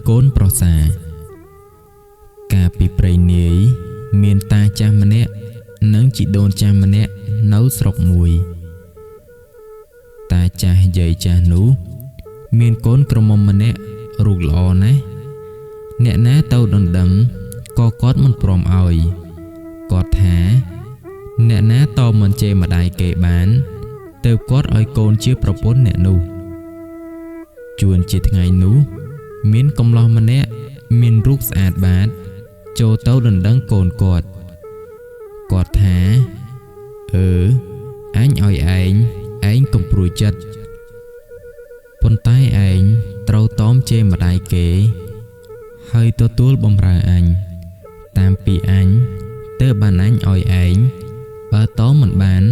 កូនប្រសាកាលពីព្រៃនាយមានតាចាស់ម្នាក់និងជីដូនចាស់ម្នាក់នៅស្រុកមួយតាចាស់យាយចាស់នោះមានកូនក្រមុំម្នាក់រូបល្អណាស់អ្នកណាទៅដណ្ដឹងក៏គាត់មិនព្រមឲ្យគាត់ថាអ្នកណាតមិនជេរម្ដាយគេបានទើបគាត់ឲ្យកូនជាប្រពន្ធអ្នកនោះជួនជាថ្ងៃនោះមានកំឡោះម្នាក់មានរូបស្អាតបាតចូលទៅដណ្ដឹងកូនគាត់គាត់ថាអឺអញឲ្យឯងឯងកុំព្រួយចិត្តប៉ុន្តែឯងត្រូវតមជេរម្ដាយគេហើយទទួលបំរើអញតាមពីអញទើបបានអញឲ្យឯងបើតមមិនបាន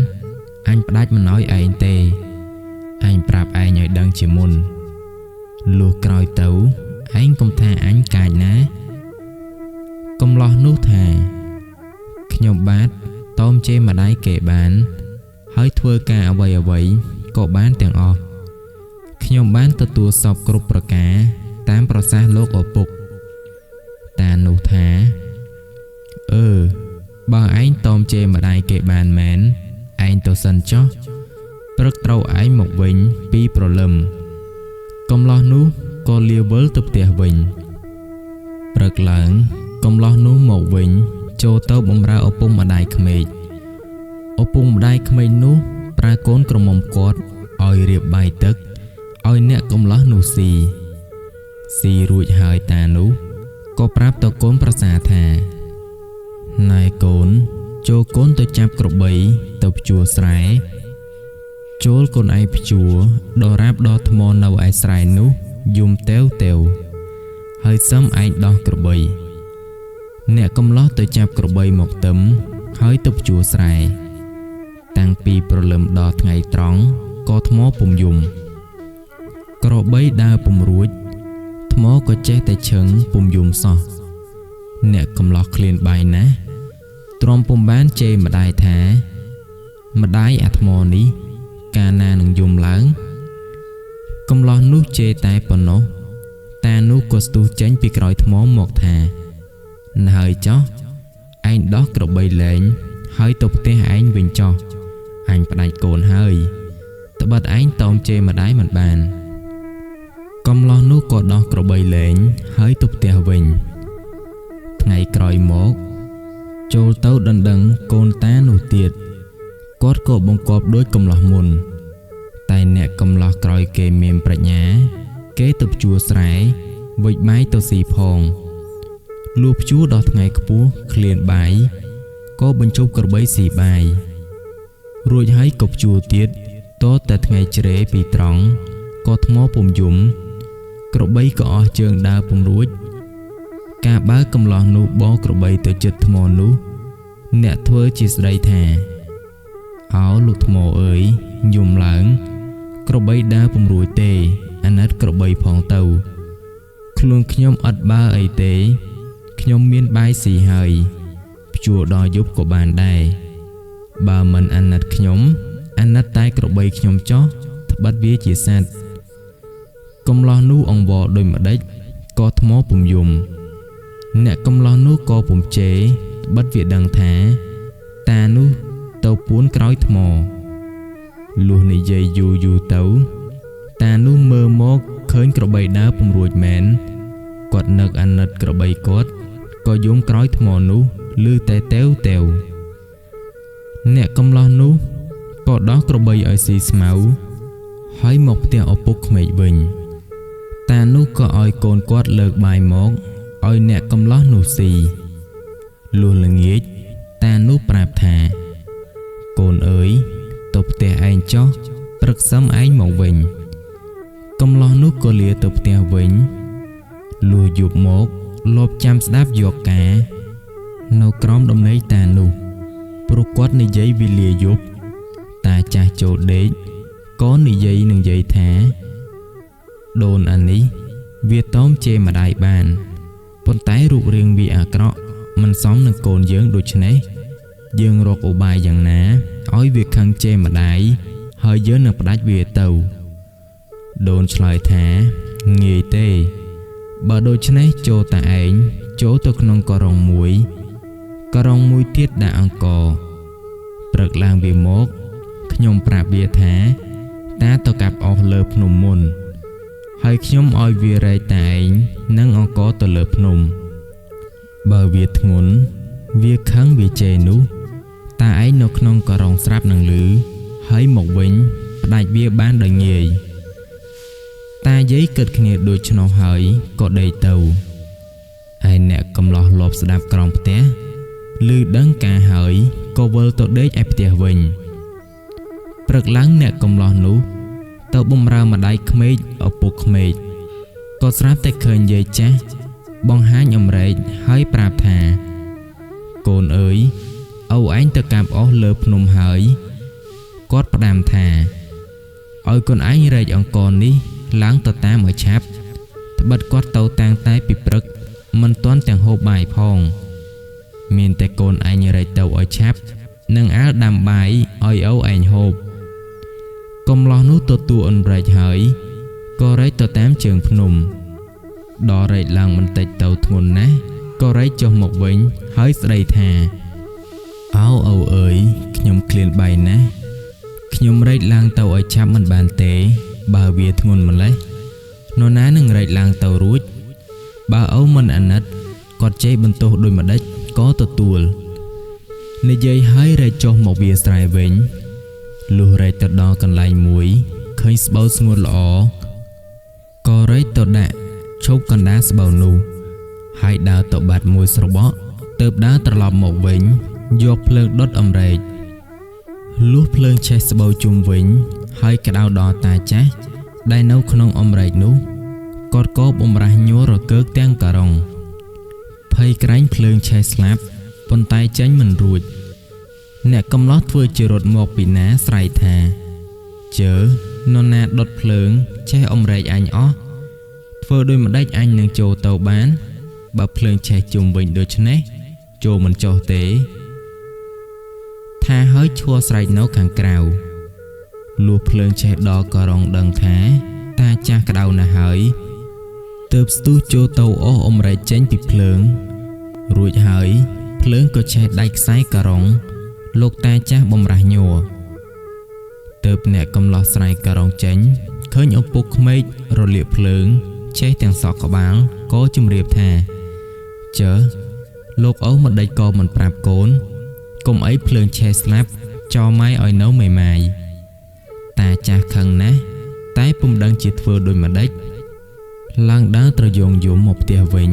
អញផ្ដាច់មិនឲ្យឯងទេអញប្រាប់ឯងឲ្យដឹងជាមុនលុះក្រោយទៅឯងកុំថាអញកាចណាកំឡោះនោះថាខ្ញុំបាទតមជេរម្ដាយគេបានហើយធ្វើការអ្វីៗក៏បានទាំងអស់ខ្ញុំបានទទួលសពគ្រប់ប្រការតាមប្រសាសន៍លោកឪពុកតានោះថាអឺបើឯងតមជេរម្ដាយគេបានមែនឯងទៅសិនចុះព្រឹកត្រូវឯងមកវិញពីព្រលឹមកំឡោះនោះក៏លាវិលទៅផ្ទះវិញព្រឹកឡើងកំឡោះនោះមកវិញចូលទៅបម្រើឪពុកម្ដាយក្មេកឪពុកម្ដាយក្មេកនោះប្រើកូនក្រមុំគាត់ឲ្យរៀបបាយទឹកឲ្យអ្នកកំឡោះនោះស៊ីស៊ីរួចហើយតានោះក៏ប្រាប់ទៅកូនប្រសាថាណែកូនចូលកូនទៅចាប់ក្របីទៅភ្ជួរស្រែចូលកូនឯងភ្ជួរដល់រាបដល់ថ្មនៅឯស្រែនោះយំតេវតេវហើយសឹមឯងដោះក្របីអ្នកកំឡោះទៅចាប់ក្របីមកទឹមហើយទៅភ្ជួរស្រែតាំងពីព្រលឹមដល់ថ្ងៃត្រង់ក៏ថ្មពុំយំក្របីដើរពុំរួចថ្មក៏ចេះតែឈឹងពុំយំសោះអ្នកកំឡោះឃ្លានបាយណាស់ទ្រាំពុំបានជេរម្ដាយថាម្ដាយអាថ្មនេះកាលណានឹងយំឡើងកំឡោះនោះជេរតែប៉ុណ្ណោះតានោះក៏ស្ទុះចេញពីក្រោយថ្មមកថាណហើយចោះឯងដោះក្របីលែងហើយទៅផ្ទះឯងវិញចោះអញផ្ដាច់កូនហើយត្បិតឯងតមជេរម្ដាយមិនបានកំឡោះនោះក៏ដោះក្របីលែងហើយទៅផ្ទះវិញថ្ងៃក្រោយមកចូលទៅដណ្ដឹងកូនតានោះទៀតគាត់ក៏បង្គាប់ដូចកំឡោះមុនតែអ្នកកំឡោះក្រោយគេមានប្រាជ្ញាគេទៅភ្ជួរស្រែវេចបាយទៅស៊ីផងលុះភ្ជួរដល់ថ្ងៃខ្ពស់ឃ្លានបាយក៏បញ្ជប់ក្របីស៊ីបាយរួចហើយក៏ភ្ជួរទៀតតតែថ្ងៃជ្រេពីត្រង់ក៏ថ្មពុំយំក្របីក៏អស់ជើងដើរពុំរួចការបើកំឡោះនោះបក្របីទៅចិត្តថ្មនោះអ្នកធ្វើជាស្ដីថាអោលោកថ្មអើយយំឡើងក្របីដើរពុំរួចទេអាណិតក្របីផងទៅខ្លួនខ្ញុំអត់បើអីទេខ្ញុំមានបាយស៊ីហើយភ្ជួរដល់យប់ក៏បានដែរបើមិនអាណិតខ្ញុំអាណិតតែក្របីខ្ញុំចោះត្បិតវាជាសត្វកំឡោះនោះអង្វរដូចម្ដេចក៏ថ្មពុំយំអ្នកកំឡោះនោះក៏ពុំជេរត្បិតវាដឹងថាតានោះទៅពួនក្រោយថ្មលុះនិយាយយូរយូរទៅតានោះមើលមកឃើញក្របីដើរពុំរួចមែនគាត់នឹកអាណិតក្របីគាត់ក៏យំក្រោយថ្មនោះឮតែតេវតេវអ្នកកំឡោះនោះក៏ដោះក្របីឲ្យស៊ីស្មៅហើយមកផ្ទះឪពុកក្មេកវិញតានោះក៏ឲ្យកូនគាត់លើកបាយមកឲ្យអ្នកកំឡោះនោះស៊ីលុះល្ងាចតានោះប្រាប់ថាកូនអើយទៅផ្ទះឯងចុះព្រឹកសឹមឯងមកវិញកំឡោះនោះក៏លាទៅផ្ទះវិញលុះយប់មកលបចាំស្ដាប់យកការនៅក្រោមដំណេកតានោះព្រោះគាត់និយាយវេលាយប់តាចាស់ចូលដេកក៏និយាយនឹងយាយថាដូនអានេះវាតមជេរម្ដាយបានប៉ុន្តែរូបរាងវាអាក្រក់មិនសមនឹងកូនយើងដូច្នេះយើងរកឧបាយយ៉ាងណាឲ្យវាខឹងជេរម្ដាយហើយយើងនឹងផ្ដាច់វាទៅដូនឆ្លើយថាងាយទេ បើដូច្នេះចូលតាឯងចូលទៅក្នុងករុងមួយ ករុងមួយទៀតដាក់អង្ករព្រឹកឡើងវាមកខ្ញុំប្រាប់វាថាតាទៅកាប់អស់លើភ្នំមុនហើយខ្ញុំឲ្យវារែកតាឯងនិងអង្ករទៅលើភ្នំបើវាធ្ងន់វាខឹងវាជេរនោះតាឯងនៅក្នុងករុងស្រាប់នឹងលឺហើយមកវិញផ្ដាច់វាបានដោយងាយតាយាយគិតគ្នាដូច្នោះហើយក៏ដេកទៅឯអ្នកកំឡោះលបស្ដាប់ក្រោមផ្ទះឮដឹងការហើយក៏វិលទៅដេកឯផ្ទះវិញព្រឹកឡើងអ្នកកំឡោះនោះទៅបំរើម្ដាយក្មេកឪពុកក្មេកក៏ស្រាប់តែឃើញយាយចាស់បង្ហាញអម្រែកហើយប្រាប់ថាកូនអើយឪឯងទៅកាប់អស់លើភ្នំហើយគាត់ផ្ដាំថាឲ្យកូនឯងរែកអង្ករនេះឡើងទៅតាមឲ្យឆាប់ត្បិតគាត់ទៅតាំងតែពីព្រឹកមិនទាន់ទាំងហូបបាយផងមានតែកូនឯងរែកទៅឲ្យឆាប់និងអាលដាំបាយឲ្យឪឯងហូបកំឡោះនោះទទួលអន្រែកហើយក៏រែកទៅតាមជើងភ្នំដល់រែកឡើងបន្តិចទៅធ្ងន់ណាស់ក៏រែកចុះមកវិញហើយស្ដីថាអោឪអើយខ្ញុំឃ្លានបាយណាស់ខ្ញុំរែកឡើងទៅឲ្យឆាប់មិនបានទេបើវាធ្ងន់ម្ល៉េះនរណានឹងរែកឡើងទៅរួចបើឪមិនអាណិតគាត់ជេរបន្ទោសដូចម្ដេចក៏ទទួលនិយាយហើយរែកចុះមកវាស្រែវិញលុះរែកទៅដល់កន្លែងមួយឃើញស្បូវស្ងួតល្អក៏រែកទៅដាក់ឈប់កណ្ដាលស្បូវនោះហើយដើរទៅបាត់មួយស្របក់ទើបដើរត្រឡប់មកវិញយកភ្លើងដុតអម្រែកលុះភ្លើងឆេះស្បូវជុំវិញហើយក្តៅដល់តាចាស់ដែលនៅក្នុងអម្រែកនោះគាត់ក៏បំរាស់ញ័ររកើកទាំងការុងភ័យក្រែងភ្លើងឆេះស្លាប់ប៉ុន្តែចេញមិនរួចអ្នកកំឡោះធ្វើជារត់មកពីណាស្រែកថាជើនរណាដុតភ្លើងឆេះអម្រែកអញអស់ធ្វើដូចម្ដេចអញនឹងចូលទៅបានបើភ្លើងឆេះជុំវិញដូច្នេះចូលមិនចុះទេថាហើយឈួរស្រែកនៅខាងក្រៅលុះភ្លើងឆេះដល់ក៏រងដឹងថាតាចាស់ក្តៅណាស់ហើយទើបស្ទុះចូលទៅអស់អម្រែកចេញពីភ្លើងរួចហើយភ្លើងក៏ឆេះដាច់ខ្សែការុងលោកតាចាស់បំរាស់ញ័រទើបអ្នកកំឡោះស្រែកការុងចេញឃើញឪពុកក្មេករលាកភ្លើងឆេះទាំងសក់ក្បាលក៏ជម្រាបថាចើលោកឪមិនដេចក៏មិនប្រាប់កូនកុំអីភ្លើងឆេះស្លាប់ចោលម៉ាយឲ្យនៅមេម៉ាយតាចាស់ខឹងណាស់តែពុំដឹងជាធ្វើដូចម្ដេចឡើងដើរត្រយងយំមកផ្ទះវិញ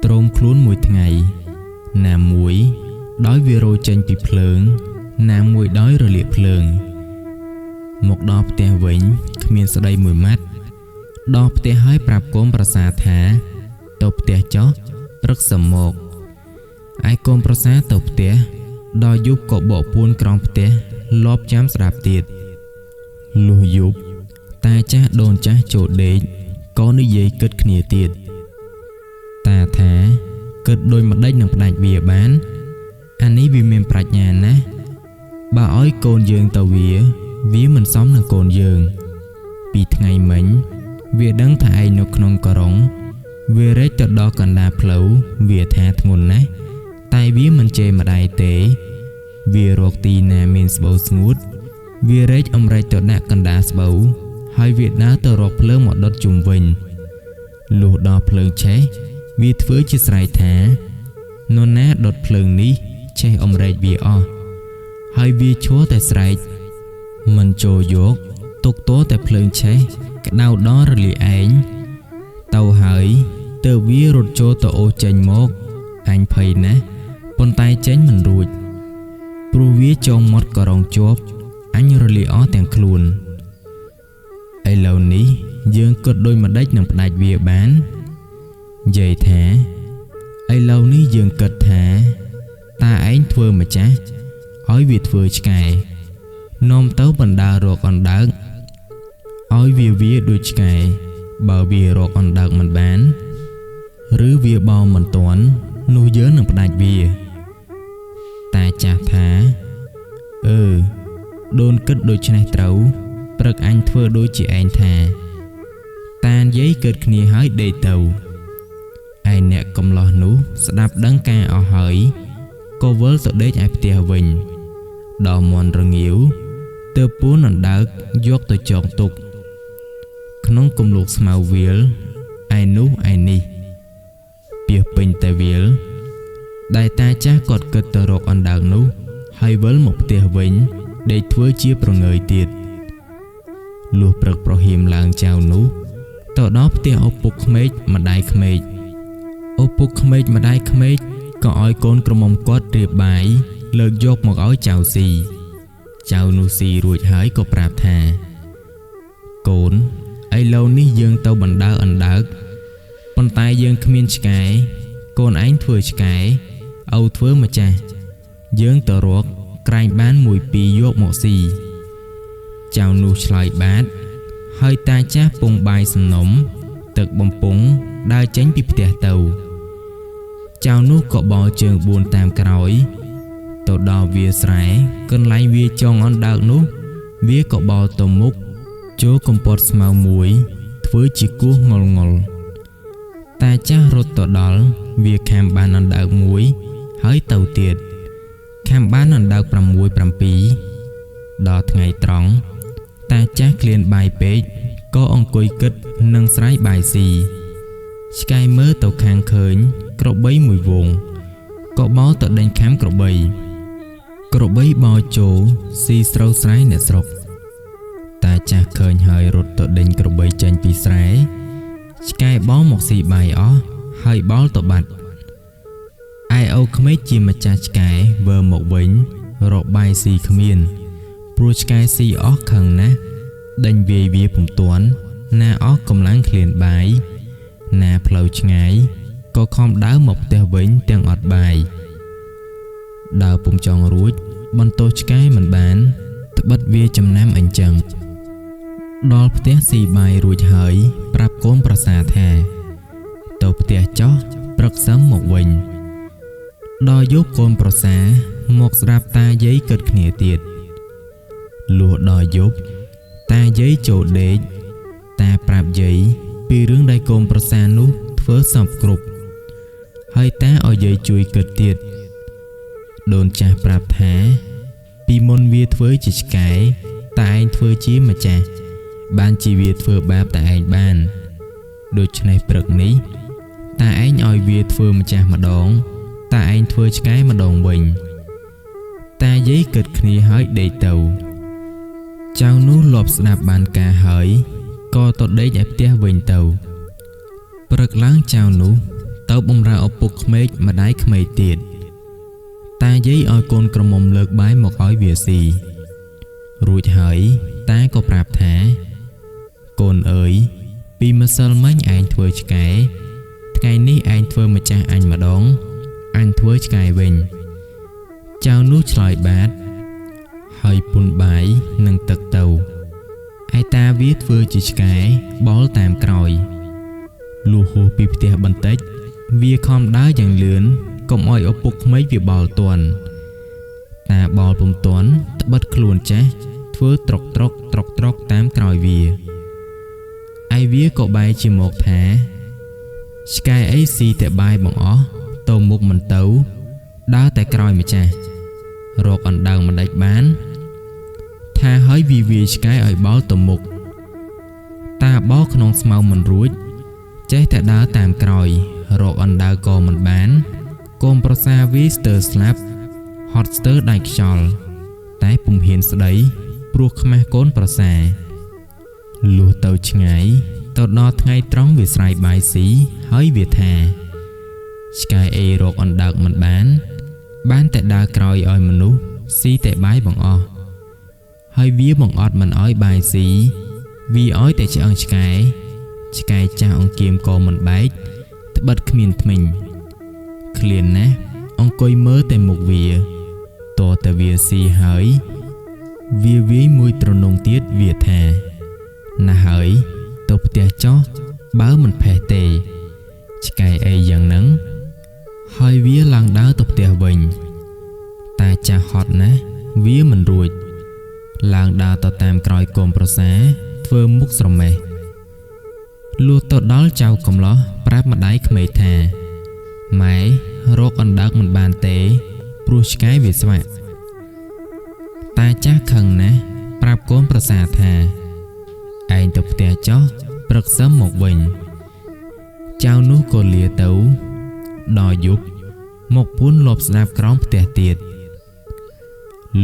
ទ្រោមខ្លួនមួយថ្ងៃណាមួយដោយវារោចេញពីភ្លើងណាមួយដោយរលាកភ្លើងមកដល់ផ្ទះវិញគ្មានស្ដីមួយម៉ាត់ដល់ផ្ទះហើយប្រាប់កូនប្រសាថាទៅផ្ទះចុះព្រឹកសមកឯកូនប្រសាទៅផ្ទះដល់យប់ក៏បកពួនក្រោមផ្ទះលបចាំស្ដាប់ទៀតលុះយប់តាចាស់ដូនចាស់ចូលដេកក៏និយាយគិតគ្នាទៀតតាថាគិតដូចម្ដេចនឹងផ្ដាច់វាបានអានេះវាមានប្រាជ្ញាណាស់បើឲ្យកូនយើងទៅវាមិនសមនឹងកូនយើងពីថ្ងៃមិញវាដឹងថាឯងនៅក្នុងការុងវារែកទៅដល់កណ្ដាលផ្លូវវាថាធ្ងន់ណាស់តែវាមិនជេរម្ដាយទេវារកទីណាមានស្បូវស្ងួតវារែកអម្រែកទៅដាក់កណ្ដាលស្បូវហើយវាដើរទៅរកភ្លើងមកដុតជុំវិញលុះដល់ភ្លើងឆេះវាធ្វើជាស្រែកថានរណាដុតភ្លើងនេះឆេះអម្រែកវាអស់ហើយវាឈរតែស្រែកមិនចូលយកទុកតតែភ្លើងឆេះក្តៅដល់រលាកឯងទៅហើយទើបវារត់ចូលទៅអូសចេញមកអញភ័យណាស់ប៉ុន្តែចេញមិនរួចព្រោះវាចងមាត់ក៏រងជាប់អញរលាកអស់ទាំងខ្លួនឥឡូវនេះយើងគិតដូចម្ដេចនឹងផ្ដាច់វាបាននិយាយថាឥឡូវនេះយើងគិតថាតាឯងធ្វើម្ចាស់ឲ្យវាធ្វើឆ្កែនាំទៅបណ្ដើរកអណ្ដើកឲ្យវាដូចឆ្កែបើវារកអណ្ដើកមិនបានឬវាបោមិនទាន់នោះយើងនឹងផ្ដាច់វាតាចាស់ថាអឺដូនគិតដូច្នេះត្រូវព្រឹកអញធ្វើដូចជាឯងថា តាយាយកើតគ្នាហើយដេកទៅឯអ្នកកំឡោះនោះស្ដាប់ដឹងការអស់ហើយក៏វិលទៅដេកឯផ្ទះវិញដល់មន់រងាវទើបពូនអណ្ដើកយកទៅចងទុកក្នុងគំលោកស្មៅវាលឯនោះឯនេះពាសពេញតែវាលដែលតាចាស់គាត់គិតទៅរកអណ្ដើកនោះហើយវិលមកផ្ទះវិញដេកធ្វើជាប្រងើយទៀតលុះព្រឹកប្រហៀមឡើងចៅនោះទៅដល់ផ្ទះឪពុកក្មេកម្ដាយក្មេកឪពុកក្មេកម្ដាយក្មេកក៏ឲ្យកូនក្រមុំគាត់រៀបបាយលើកយកមកឲ្យចៅស៊ីចៅនោះស៊ីរួចហើយក៏ប្រាប់ថាកូនឥឡូវនេះយើងទៅបណ្ដើអណ្ដើកប៉ុន្តែយើងគ្មានឆ្កែកូនឯងធ្វើឆ្កែឪធ្វើម្ចាស់យើងទៅរកក្រែងបានមួយពីរយកមកស៊ីចៅនោះឆ្លើយបាទហើយតាចាស់ពងបាយសំណុំទឹកបំពង់ដើរចេញពីផ្ទះទៅចៅនោះក៏បោជើង4តាមក្រោយទៅដល់វាស្រែកន្លែងវាចងអណ្ដើកនោះវាក៏បោទៅមុខចូលកំពត់ស្មៅមួយធ្វើជាគោះងល់ងល់តាចាស់រត់ទៅដល់វាខាំបានអណ្ដើកមួយហើយទៅទៀតខាំបានអណ្ដើក6 7ដល់ថ្ងៃត្រង់តាចាស់ឃ្លានបាយពេកក៏អង្គុយគិតនិងស្រែកបាយស៊ីឆ្កែមើលទៅខាងឃើញក្របីមួយវងក៏បោទៅដេញខាំក្របីក្របីបោចូលស៊ីស្រូវស្រែអ្នកស្រុកតាចាស់ឃើញហើយរត់ទៅដេញក្របីចេញពីស្រែឆ្កែបោមកស៊ីបាយអស់ហើយបោលទៅបាត់ឯឪក្មេកជាម្ចាស់ឆ្កែវើមកវិញរកបាយស៊ីគ្មានព្រោះឆ្កែស៊ីអស់ខឹងណាស់ដេញវាយវាពុំទាន់ណាអស់កម្លាំងឃ្លានបាយណាផ្លូវឆ្ងាយក៏ខំដើរមកផ្ទះវិញទាំងអត់បាយដើរពុំចង់រួចបន្ទោសឆ្កែមិនបានត្បិតវាចំណាំអញ្ចឹងដល់ផ្ទះស៊ីបាយរួចហើយប្រាប់កូនប្រសាថាទៅផ្ទះចោះព្រឹកសឹមមកវិញដល់យប់កូនប្រសាមកស្ដាប់តាយាយគិតគ្នាទៀតលុះដល់យប់តាយាយចូលដេកតាប្រាប់យាយពីរឿងដែលកូនប្រសានោះធ្វើសពគ្រប់ហើយតាឲ្យយាយជួយគិតទៀតដូនចាស់ប្រាប់ថាពីមុនវាធ្វើជាឆ្កែតែឯងធ្វើជាម្ចាស់បានជាវាធ្វើបាបតែឯងបានដូច្នេះព្រឹកនេះតាឯងឲ្យវាធ្វើម្ចាស់ម្ដងតាឯងធ្វើឆ្កែម្ដងវិញតាយាយគិតគ្នាហើយដេកទៅចៅនោះលបស្ដាប់បានការហើយក៏ទៅដេកឯផ្ទះវិញទៅព្រឹកឡើងចៅនោះទៅបំរើឪពុកក្មេកម្ដាយក្មេកទៀតតាយាយឲ្យកូនក្រមុំលើកបាយមកឲ្យវាស៊ីរួចហើយតាក៏ប្រាប់ថាកូនអើយពីម្សិលមិញឯងធ្វើឆ្កែថ្ងៃនេះឯងធ្វើម្ចាស់អញម្ដងអញធ្វើឆ្កែវិញចៅនោះឆ្លើយបាទហើយពុនបាយនិងទឹកទៅឯតាវាធ្វើជាឆ្កែបោលតាមក្រោយលុះហួសពីផ្ទះបន្តិចវាខំដើរយ៉ាងលឿនកុំឲ្យឪពុកក្មេកវាបោលទាន់តាបោលពុំទាន់ត្បិតខ្លួនចាស់ធ្វើត្រុកត្រុកត្រុកត្រុកតាមក្រោយវាឯវាក៏បែរជាមកថាឆ្កែអីស៊ីតែបាយបងអស់ទៅមុខមិនទៅដើរតែក្រោយម្ចាស់រកអណ្ដើងមិនដាច់បានថាហើយវាវាឆ្កែឲ្យបោលទៅមុខតាបោលក្នុងស្មៅមិនរួចចេះតែដើរតាមក្រោយរកអណ្ដើកក៏មិនបានកូនប្រសាវាស្ទើរស្លាប់ហត់ស្ទើរដាច់ខ្យល់តែពុំហ៊ានស្ដីព្រោះខ្មាស់កូនប្រសាលុះទៅឆ្ងាយទៅដល់ថ្ងៃត្រង់វាស្រែកបាយស៊ីហើយវាថាឆ្កែអេរកអណ្ដើកមិនបានបានតែដើរក្រោយឲ្យមនុស្សស៊ីតែបាយបងអស់ហើយវាបង្អត់មិនឲ្យបាយស៊ីវាឲ្យតែឆ្អឹងឆ្កែឆ្កែចាស់អង្គៀមក៏មិនបែកត្បិតគ្មានធ្មេញឃ្លានណាស់អង្គុយមើលតែមុខវាតតែវាស៊ីហើយវាវាយមួយត្រនងទៀតវាថាណាស់ហើយទៅផ្ទះចោះបើមិនផេះទេឆ្កែអីយ៉ាងហ្នឹងហើយវាឡើងដើរទៅផ្ទះវិញតាចាស់ហត់ណាស់វាមិនរួចឡើងដើរទៅតាមក្រោយកូនប្រសាធ្វើមុខស្រមេះ លុះទៅដល់ចៅកំលោះប្រាប់ម្ដាយក្មេកថាម៉ែរកអណ្ដើកមិនបានទេព្រោះឆ្កែវាស្វាក់តាចាស់ខឹងណាស់ប្រាប់កូនប្រសាថាឯងទៅផ្ទះចោះព្រឹកសឹមមកវិញចៅនោះក៏លាទៅដល់យប់មកពួនលបស្ដាប់ក្រោមផ្ទះទៀត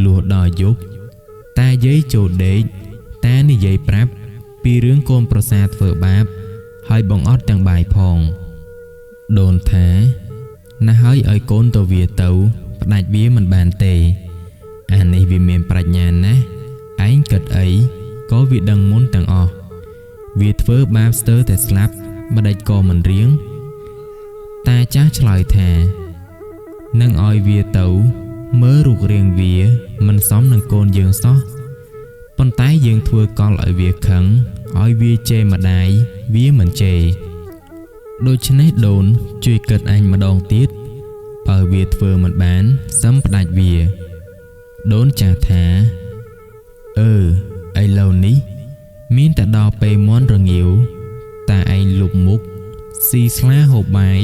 លុះដល់យប់តាយាយចូលដេកតានិយាយប្រាប់ពីរឿងកូនប្រសាធ្វើបាបហើយបង្អត់ទាំងបាយផងដូនថាណាស់ហើយឲ្យកូនទៅវាទៅផ្ដាច់វាមិនបានទេអានេះវាមានប្រាជ្ញាណាស់ឯងគិតអីក៏វាដឹងមុនទាំងអស់វាធ្វើបាបស្ទើរតែស្លាប់ម្ដេចក៏មិនរៀងតាចាស់ឆ្លើយថានឹងឲ្យវាទៅមើលរូបរាងវាមិនសមនឹងកូនយើងសោះប៉ុន្តែយើងធ្វើកលឲ្យវាខឹងឲ្យវាជេរម្ដាយវាមិនជេរដូច្នេះដូនជួយគិតអញម្ដងទៀតបើវាធ្វើមិនបានសឹមផ្ដាច់វាដូនចាស់ថាអឺឥឡូវនេះមានតែដល់ពេលមន់រងាវតាឯងលុបមុខស៊ីស្លាហូបបាយ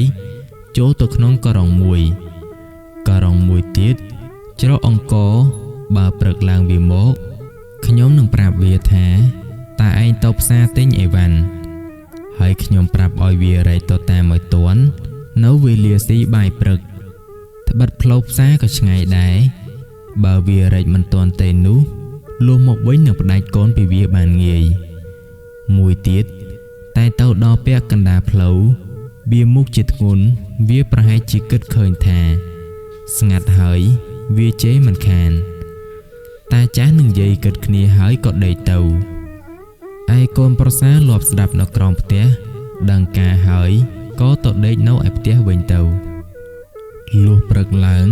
ចូលទៅក្នុងករុងមួយករុងមួយទៀតច្រកអង្គបើព្រឹកឡើងវាមកខ្ញុំនឹងប្រាប់វាថាតាឯងទៅផ្សារទិញអីវ៉ាន់ហើយខ្ញុំប្រាប់ឲ្យវារែកទៅតាមឲ្យទាន់នៅវេលាស៊ីបាយព្រឹកត្បិតផ្លូវផ្សារក៏ឆ្ងាយដែរបើវារែកមិនទាន់ទេនោះលុះមកវិញនឹងផ្ដាច់កូនពីវាបានងាយមួយទៀតតែទៅដល់ពាក់កណ្ដាលផ្លូវវាមុខជាធ្ងន់វាប្រហែលជាគិតឃើញថាស្ងាត់ហើយវាជេរមិនខានតាចាស់នឹងយាយគិតគ្នាហើយក៏ដេកទៅឯកូនប្រសាលបស្ដាប់នៅក្រោមផ្ទះដឹងការហើយក៏ទៅដេកនៅឯផ្ទះវិញទៅលុះព្រឹកឡើង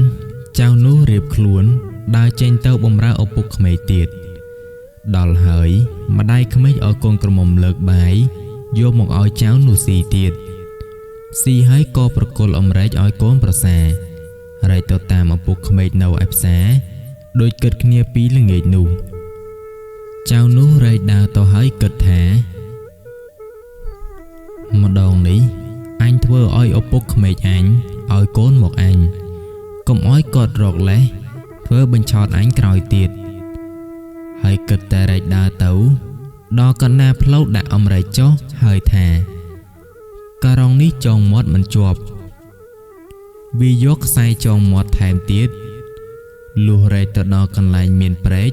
ចៅនោះរៀបខ្លួនដើរចេញទៅបំរើឪពុកក្មេកទៀតដល់ហើយម្ដាយក្មេកឲ្យកូនក្រមុំលើកបាយយកមកឲ្យចៅនោះស៊ីទៀតស៊ីហើយក៏ប្រគល់អម្រែកឲ្យកូនប្រសារែកទៅតាមឪពុកក្មេកនៅឯផ្សារដោយគិតគ្នាពីល្ងាចនោះចៅនោះរែកដើរទៅហើយគិតថាម្ដងនេះអញធ្វើឲ្យឪពុកក្មេកអញឲ្យកូនមកអញកុំឲ្យគាត់រកលេសធ្វើបញ្ឆោតអញក្រោយទៀតហើយគិតតែរែកដើរទៅដល់កណ្ដាលផ្លូវដាក់អម្រែកចុះហើយថាការងនេះចងមាត់មិនជាប់វាយកខ្សែចងមាត់ថែមទៀតលុះរែកទៅដល់កន្លែងមានព្រែក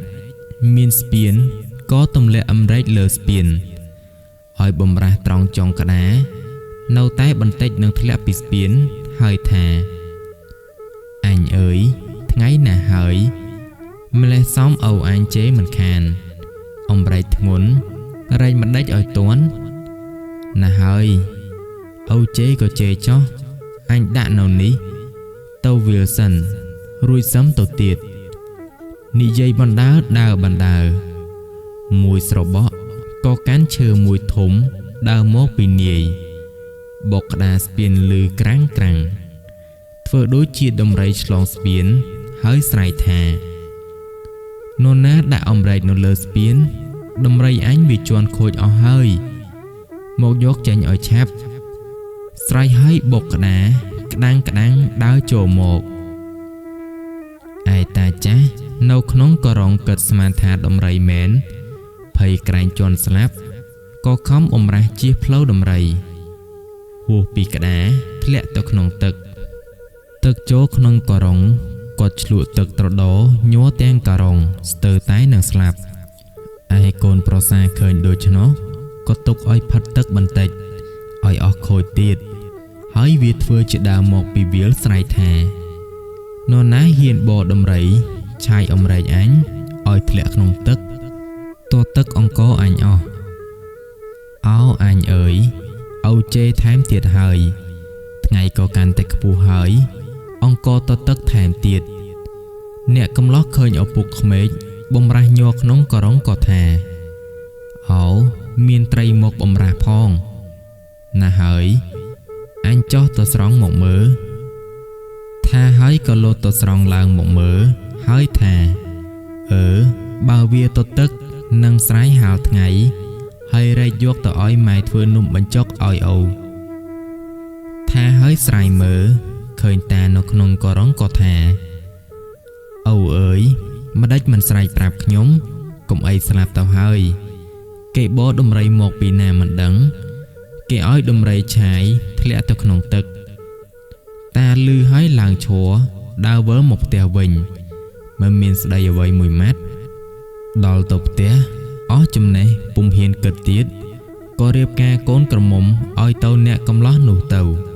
មានស្ពានក៏ទម្លាក់អម្រែកលើស្ពានឲ្យបំរាស់ត្រង់ចុងក្តារនៅតែបន្តិចនឹងធ្លាក់ពីស្ពានហើយថាអញអើយថ្ងៃណាស់ហើយម្លេះសមឪអញជេរមិនខានអម្រែកធ្ងន់រែកម្ដេចឲ្យទាន់ណាស់ហើយឪជេរក៏ជេរចោះអញដាក់នៅនេះទៅវាលសិនរួចសឹមទៅទៀតនិយាយបណ្ដើដើរបណ្ដើមួយស្របក់ក៏កាន់ឈើមួយធំដើរមកពីនាយបកក្តារស្ពានលឺក្រាំងក្រាំងធ្វើដូចជាដំរីឆ្លងស្ពានហើយស្រែកថានរណាដាក់អម្រែកនៅលើស្ពានដំរីអញវាជន់ខូចអស់ហើយមកយកចេញឲ្យឆាប់ស្រែកហើយបកក្តារក្តាំងក្តាំងដើរចូលមកឯតាចាស់នៅក្នុងករងគិតស្មានថាដំរីមែនភ័យក្រែងជន់ស្លាប់ក៏ខំបំរាស់ជៀសផ្លូវដំរីហួសពីក្តារធ្លាក់ទៅក្នុងទឹកទឹកចូលក្នុងករងគាត់ឆ្លក់ទឹកត្រដរញ័រទាំងករងស្ទើរតែនឹងស្លាប់ឯកូនប្រសាឃើញដូច្នោះក៏ទុកឲ្យផិតទឹកបន្តិចឲ្យអស់ខូចទៀតហើយវាធ្វើជាដើមមកពីវាលស្រែកថានរណាហ៊ានបរដំរីឆាយអម្រែកអញឲ្យធ្លាក់ក្នុងទឹកតទឹកអង្គអញអស់អោអញអើយឪជេរថែមទៀតហើយថ្ងៃក៏កាន់តែខ្ពស់ហើយអង្គតទឹកថែមទៀតអ្នកកំឡោះឃើញឪពុកក្មេកបំរាស់ញ័រក្នុងករងក៏ថាអោមានត្រីមកបំរាស់ផងណាស់ហើយអញចោះទៅស្រង់មកមើលថាហើយក៏លោតទៅស្រង់ឡើងមកមើលហើយថាអឺបើវាទៅទឹកនឹងស្រែកហាលថ្ងៃ ហើយរែកយកទៅឲ្យម៉ែធ្វើនំបញ្ចុកឲ្យឪថាហើយស្រាយមើលឃើញតានៅក្នុងករុងក៏ថាឪអើយម្ដេចមិនស្រែកប្រាប់ខ្ញុំកុំអីស្លាប់ទៅហើយគេបរដំរីមកពីណាមិនដឹងគេឲ្យដំរីឆាយធ្លាក់ទៅក្នុងទឹកតាលឺហើយឡើងឈរដើរវិលមកផ្ទះវិញមិនមានស្ដីអ្វីមួយម៉ាត់ដល់ទៅផ្ទះអស់ចំណេះពុំហ៊ានគិតទៀតក៏រៀបការកូនក្រមុំឲ្យទៅអ្នកកំឡោះនោះទៅ។